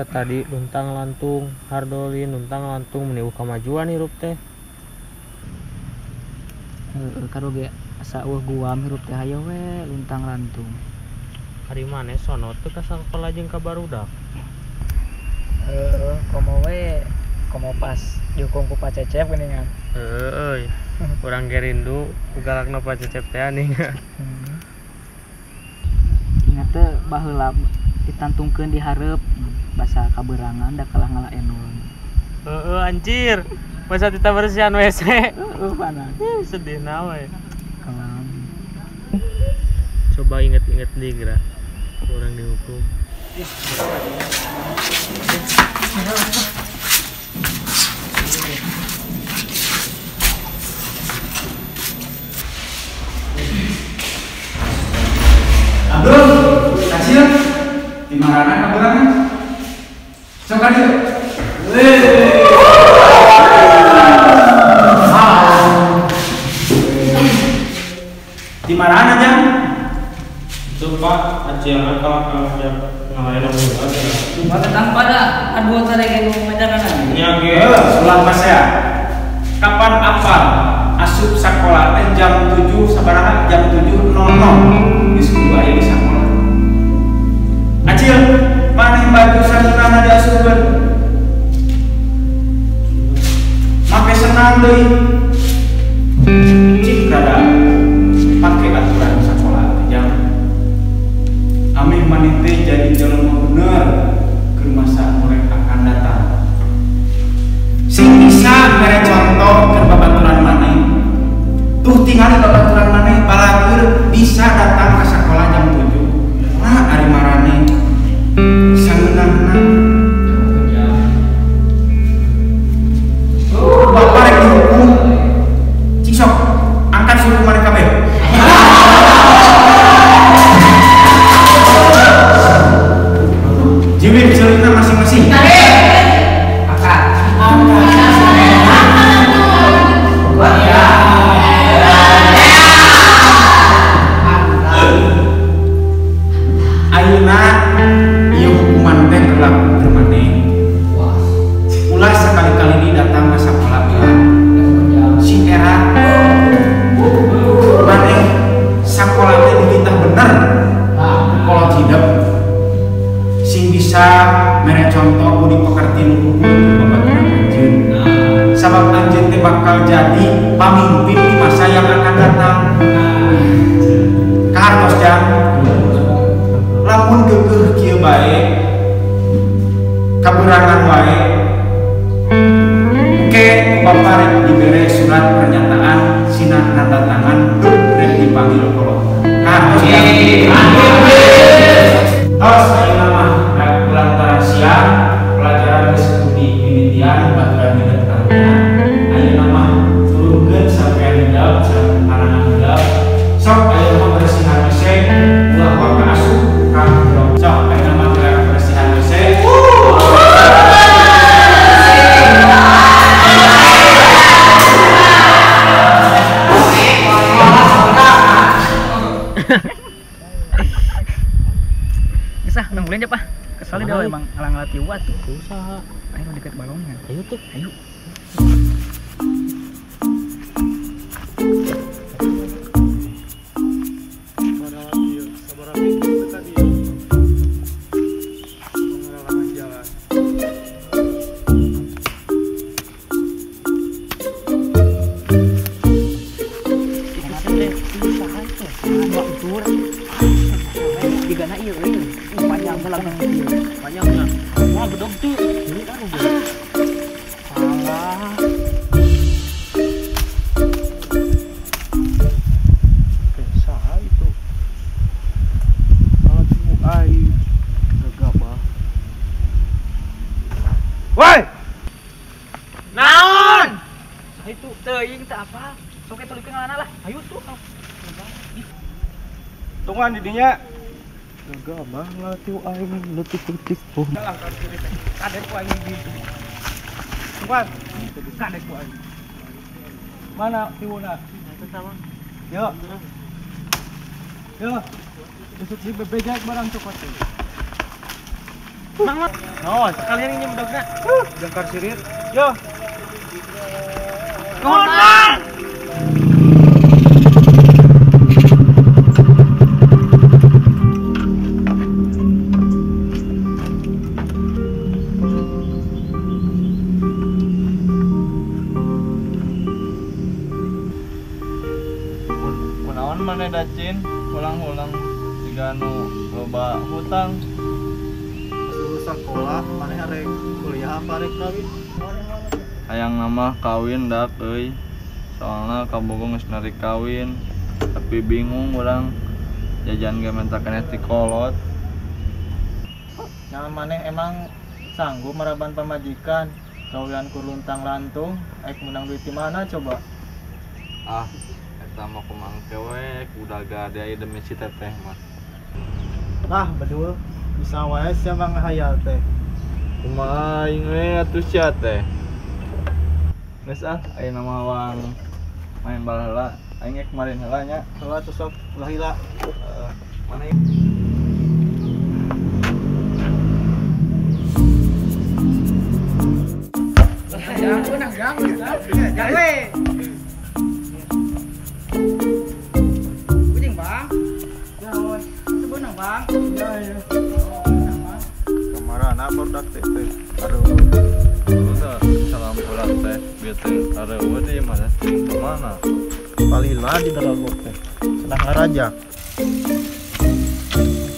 tadi luntang lantung hardolin luntang lantung meni kamajuan hirup teh. Heeh karoge asa eueuh guam hirup teh hayo we luntang lantung. Ari maneh sono teu ka sakola jeung ka barudak. Heeh komo we komo pas dihukum ku Pak Cecep geuningan. Heeh euy. Urang ge rindu ku galakna Pak Cecep teh aningan. Ingat teh baheula ditantungkeun di hareup basa kaberangan da kalah ngala enun. Heeh anjir. Masa kita bersihan WC. Heeh panas. Sedih na we. Kelam. Coba inget-inget nih geura. Orang dihukum. Abdul, kacil, di mana kaburangan? Sok ka dieu. Di mana aja? Itu Pak, aciangan kalau ngajak ngalahin aku aja. Cuma tentang pada aduh tarege nu ngajaran. Nya ge, ulah pas ya. Kapan apal asup sakola teh jam 7 sabaraha? Jam 7.00. Geus kudu aya di sakola. Acil, maneh baju sanunana diasupkeun. Make senang deui. Cik rada pake aturan sakola teh jam. Ameh maneh teh jadi jelema bener keur masa mulai akan datang. Sing bisa mere contoh keur babaturan maneh. Tuh tingali babaturan maneh balageur bisa datang ka sakola jam 7. Nah ari marane sangeunahna. Oh, bapak rek dihukum. Cik sok, angkat suku maneh kabeh. Jiwit ceulina masing-masing. Angkat. Ayeuna ieu hukuman teh berlaku keur maneh. Ulah sekali-kali ini datang ke sakola bila si era maneh sakola teh dititah bener kolot hidep sing bisa mere contoh budi pekerti nu unggul keur babaturan anjeun. Sabab anjeun teh bakal jadi pamimpin di masa yang akan datang. Kahartos jang lamun geugeuh kieu bae kaberangan wae engke bapak rek dibere surat pernyataan sina nanda tangan duh rek dipanggil kolot. Kahartos jang. Tos ayeuna mah rek lantaran siang pelajaran geus kudu dimimitian baturan hidep karunya. Ayeuna mah turunkeun sampean hidep sareng parangan hidep. Sok ayeuna mah bersihan WC ulah waka asup ka jero. Sok ayeuna mah bersihan WC. Geus ah, nungguin aja, Pak. Kesal dia emang ngalang-ngalang tiwa tuh. Usaha. Ayo deket balongnya. Ayo tuh. Ayo. Woi! Naon? Itu teuing teu apa? Sok tulikeun ngalana lah. Ayo tuh. Tungguan di dinya. Gagah banget aing leutik-leutik. Oh. Kadek ku aing di. Tungguan. Kadek ku aing. Mana tiwuna? Yo. Yo. Besok di bebejak barang cokot. Mang mah. Oh, sekalian ini bedogna. Jangkar sirit. Yo. Nuhun, Mang. Kunaon maneh dacin hulang-hulang siga nu loba hutang. Lulus sekolah maneh arek kuliah apa arek kawin? Hayang mah kawin dak euy. Soalna kabogoh geus narik kawin, tapi bingung urang jajan ge menta keneh ti kolot. Nah maneh emang sanggup maraban pamajikan, gawean ku luntang-lantung, aek menang duit di mana coba? Ah, eta mah kumangke we kuda gade aya demi si teteh mah. Lah bedul, bisa wae sia mah ngahayal teh. Kumaha aing we atuh sia teh. Geus ah, ayeuna mah wang main bal heula. Aing ge kemarin heula nya. Heula tuh sok ulah hila. Mana ieu? Kucing, Bang. Itu benang, Bang. Iya, iya. Kamarana produk teh teh. Aduh. Udah, salam pulang teh. Bieu teh areueuh deui mah teh kemana? Palila di daragok teh. Senang ngaraja.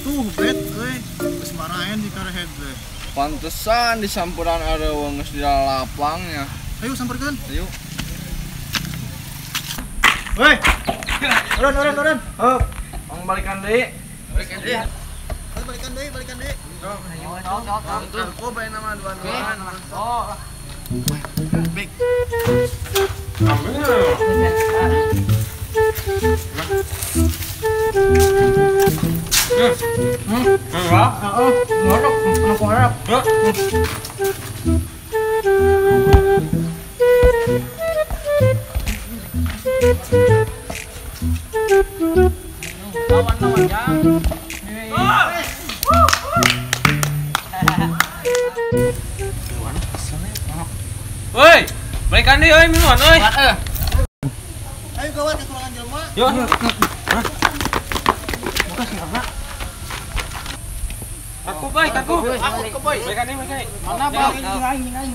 Tuh bet euy, geus maraen di karehed teh. Pantesan disampuran areueuh geus di lapangnya. Ayo samperkeun. Ayo. Woi. Urun urun urun. Heup. Ang balikan deui. Balikan deui. Balikan deui, balikan deui. Aku bae nama dua-duaan. Oh. Big. Lawan-lawan jang. Woi, balikan deui euy minuan euy. Ayo kawan kekurangan jelema. Yo. Buka sih, Aku boy, aku. Aku ke boy. Balikan deui, balikan deui. Mana bang? Aing aing aing.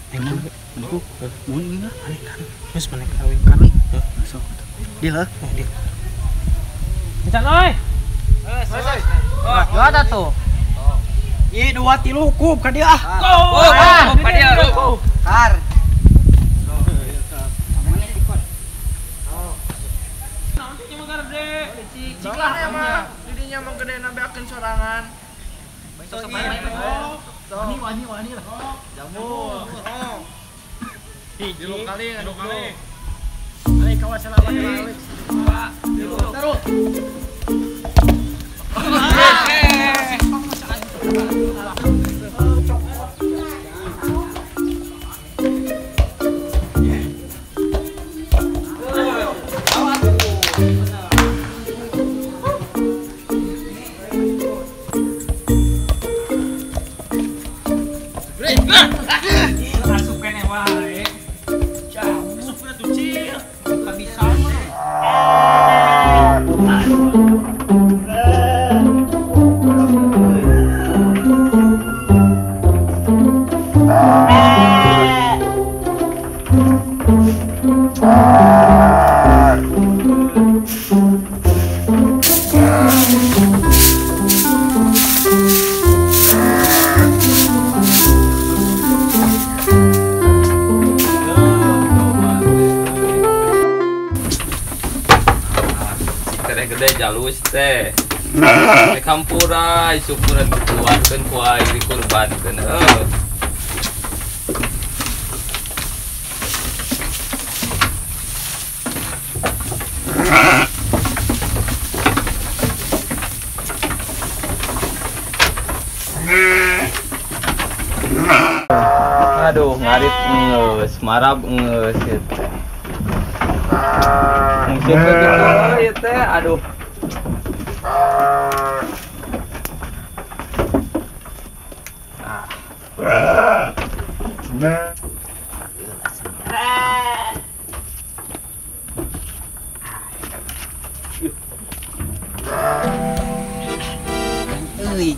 Emang aku mun enggak aneh kan. Geus maneh kawin kan. Masuk. Deal heuh. Deal. Encan euy. Geus. Dua tuh. Ih, 2 3 hukum ka dieu ah. Go, ka dieu. Kar. Ciklah mah, didinya mah gede nabeakeun sorangan. Wani wani wani lah. Jamu. Tilu kali, tilu kali. Ayo kawan selamat ya. 2 3. Terus. Gede jalus teh. Teh kampura syukuran dikeluarkeun ku aing dikurbankeun heuh. Aduh, ngarit geus, marab geus ieu teh. Mungkin teh aduh. Euy.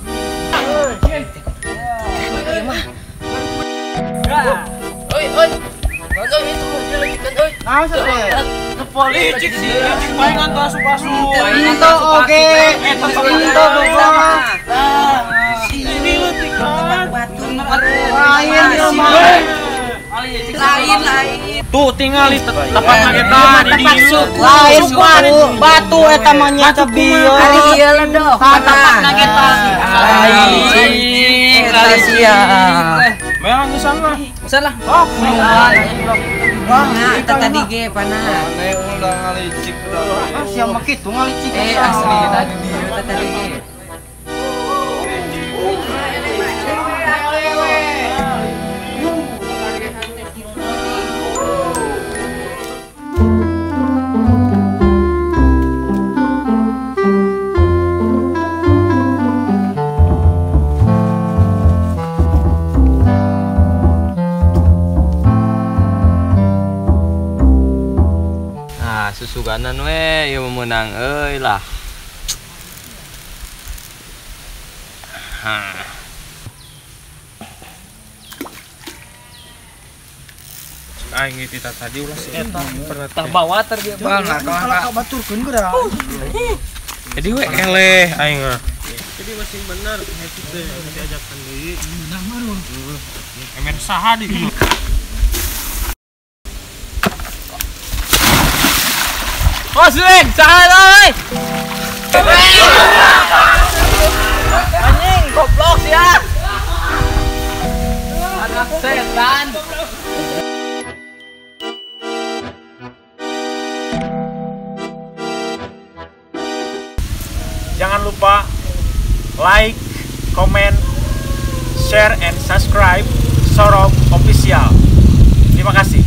Oi, oi. Oi, itu kan oi. Naon sih? Licik sih, licik palingan tuh asup-asup. Itu oke. Itu mah. Ini leutik kan. Lain mah. Lain. Tuh tinggal di tepat eta di dieu. Lain batu eta mah nya teh bieu. Ari ieu ledoh. Tapak eta. Lain. Sia. Memang geus lah. Geus lah. Oh, nah, eta tadi ge panah. Maneh udah ngalicik udah. Ah, sia mah kitu ngalicik. Asli tadi dieu eta tadi ge. Susuganan we ieu meunang euy lah. Aing tita tadi ulah si eta pernah tah bawa ter dia bang kalau baturkeun geura. Jadi we eleh aing mah. Jadi masih bener happy teh diajakan deui. Menang mah. Emen saha di. Oh, Suen, salah euy. Anjing, goblok sia. Anak setan. Jangan lupa like, comment, share, and subscribe Sorong Official. Terima kasih.